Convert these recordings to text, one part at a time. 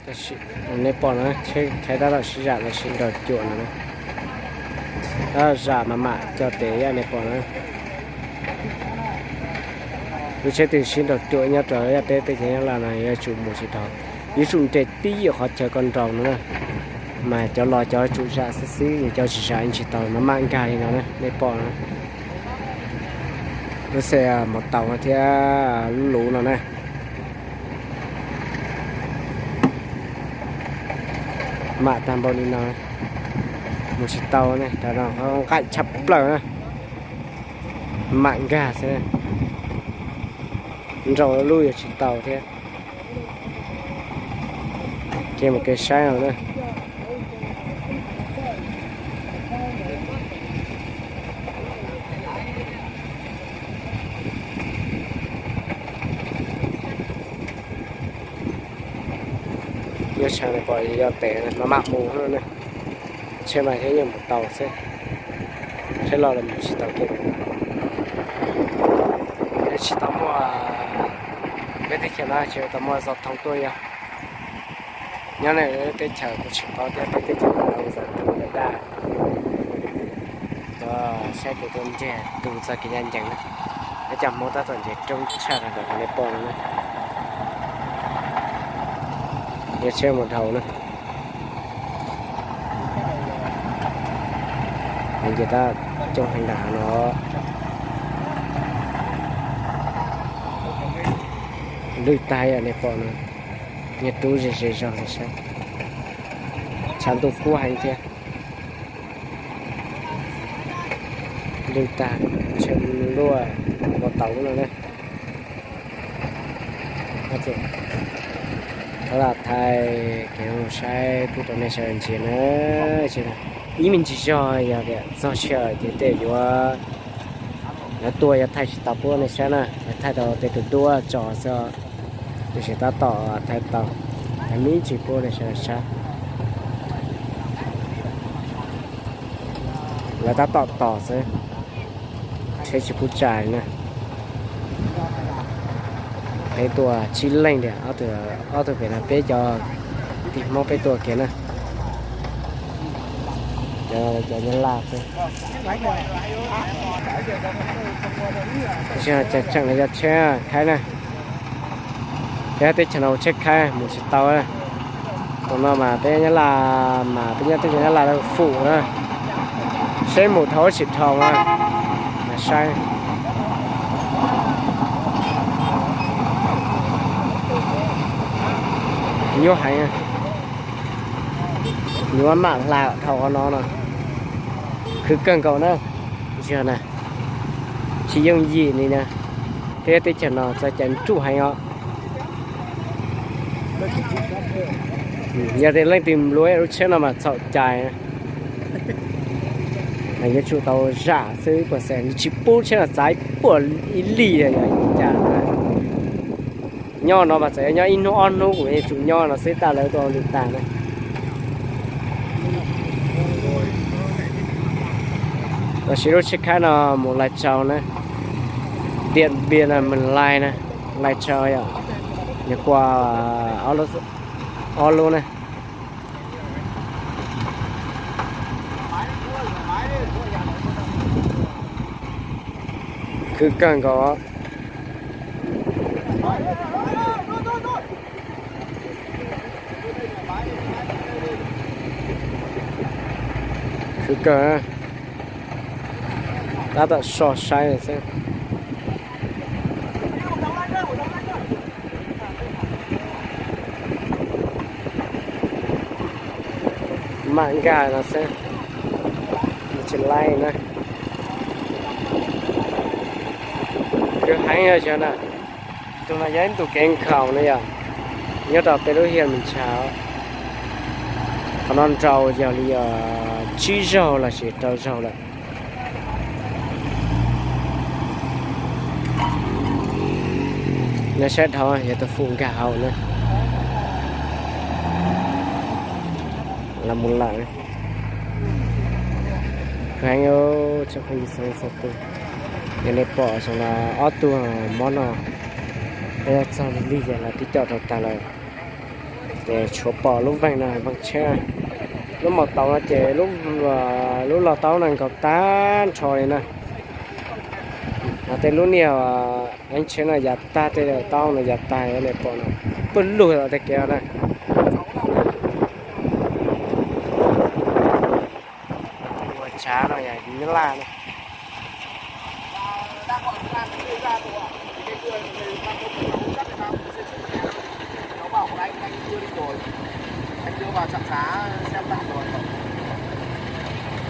Tab sis nej pom na, tsheb khaiv tab tom sib zam los sis nraug cuam no na. Tab tom zam mam mam cog tes yaj nej pom na. Lub tsheb twg sib nraug cuam nyob rau yaj teb teb chaws Nyab Laj no yuav tsum mus tsis dhau, yuav tsum nres tib yam qhov chaw ko nraus no na. Mas cov los cov tsum zam xwb xwb, cov tsis zam yeej tsis tau, mam mam nkag li no na, nej pom na. Lub xe mos taus thiab lub luv no na. Mam tag npaum li no, mus tsis tau ne, nqaim tshaj plaws na. Mam nkag xwb, nraus lub yuav tsis tau thiab. Kev mus kev saib no na. Nyob sab no pom yog tes no mam mus no ne. Tsheb mas thiaj yeej mus tau xwb. Tsheb los los mus tsis tau kiag. Tsis tau muaj, peb teb chaws no tsis tau muaj zos thoob tuaj yog. Nyob nej teb chaws kuv tsis paub thiab, peb teb chaws no zos thoob yog daj. Cov saib kev tuaj ntseg tus txog kev ncaj ncees na. Peb cov Hmoob tab tom nce roob tshaj qhov nej pom no na. Yog tsheb mus dhau na. Nce tab coob heev nram no. Lwj tag yam nej pom no. Nyob rub ze ze zog li saib. Tshav ntuj kub heev thiab. Lwj tag, tsheb luaj, mos taus no na. Thov lam thaij kev mus saib pub rau nej sawv daws ntsia na. Ib me ntsis zog yog tias txog sij hawm ces tej yuav, yuav tuaj yuav thaij tsis tau pub nej saib na, yuav thaij tau tej tus duab tso xwb. Tiam sis tab tom thaij tau, thaij me ntsis pub nej sawv daws saib. Lawv tab tom tos xwb, tsheb tsis pub tsa li na. Peb tuaj tsib leej tiag, ob tug pem no peb cov tij Hmoob peb tuaj kiag na. Cov, cov Nyab Laj xwb. Tab sis tseem yog tsheb khaib na. Peb teb chaws no ua tsheb khaib mus tsis tau. Tus no mas peb Nyab Laj, mas peb nyob teb chaws Nyab Laj lawv fum na. Seb mus dhau tsis dhau na. Mas saib, nyuaj heev. Nyuaj mam hla dhau qhov no no. Khwv kawg nkaus na. Yog na, tsis yooj yim li na. Peb teb chaws no txoj cai nruj heev os. Yog tias leej twg nplua lub tsheb no mas txhaum cai. Yuav tsum tau zam xwb, puas xees tsis pub tsheb no txav ib puas ib lig li yog cas. Nyob no mas txawm nyob ib hnub ob hnub kuv yuav tsum nyob no xwb, tas lawv tuaj ua li tas na. Los sis lub tsheb khaib no mus Lai Tsaus na, Tiam Npias na, Mws Lais na, Lai Tsaus yom, nws kua ob lub na. Khwv kawg nkaus. Khwv kawg, tab tom so saib xwb. Mam nkag no xwb, tsis laib na. Khwv heev yog xyov na. Tus no yog ib ntu kev nkhaus na yom, nyob rau peb lub hiam me ntshav. Qhov no nrau yog li tsib zaug los sis rau zaug lawm. Nyob sab dhau yog tus fum nkag hauv na. Los mus lawm. Khwv heev, tsoom phooj ywg txhua leej txhua tus, yog nej pom xyoo no ob tug mob no, peb txog lig lig ces lawv twb coj dhau tag lawm. Ces tshuav pom lub veeg no, veeg tsheb. Lub maus taus no ces lub, lub log taub no nkaus tag nrho li na. Ho tej lub niag eeb tsheb no yav tag, tej taub no yav tag, yog li pom no, pawg lug tej kev no na. Ua tshav no yog Nyab Laj na.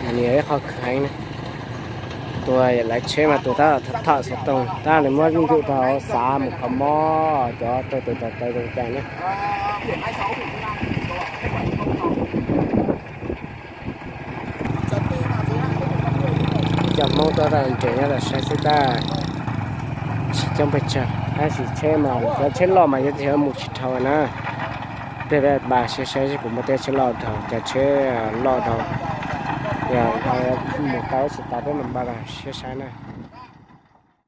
Nws yog ib qho khwv heev na. Tus lawv tsheb mas tus tab tom tham xov tooj, tab lawv muab ntuj rau xav mus kho mob cov taug tes taug taw zoo cas na. Cov Hmoob tuaj tau nres nyob tau saib xwb tab sis coob pes tsawg, tab sis tsheb mas cov tsheb loj mas yuav tsis mus tsis dhau na. Peb npaj siab saib seb puas muaj tej tsheb loj dhau, cov tsheb loj dhau, yog mus tau tsis tau peb mam npaj siab saib na.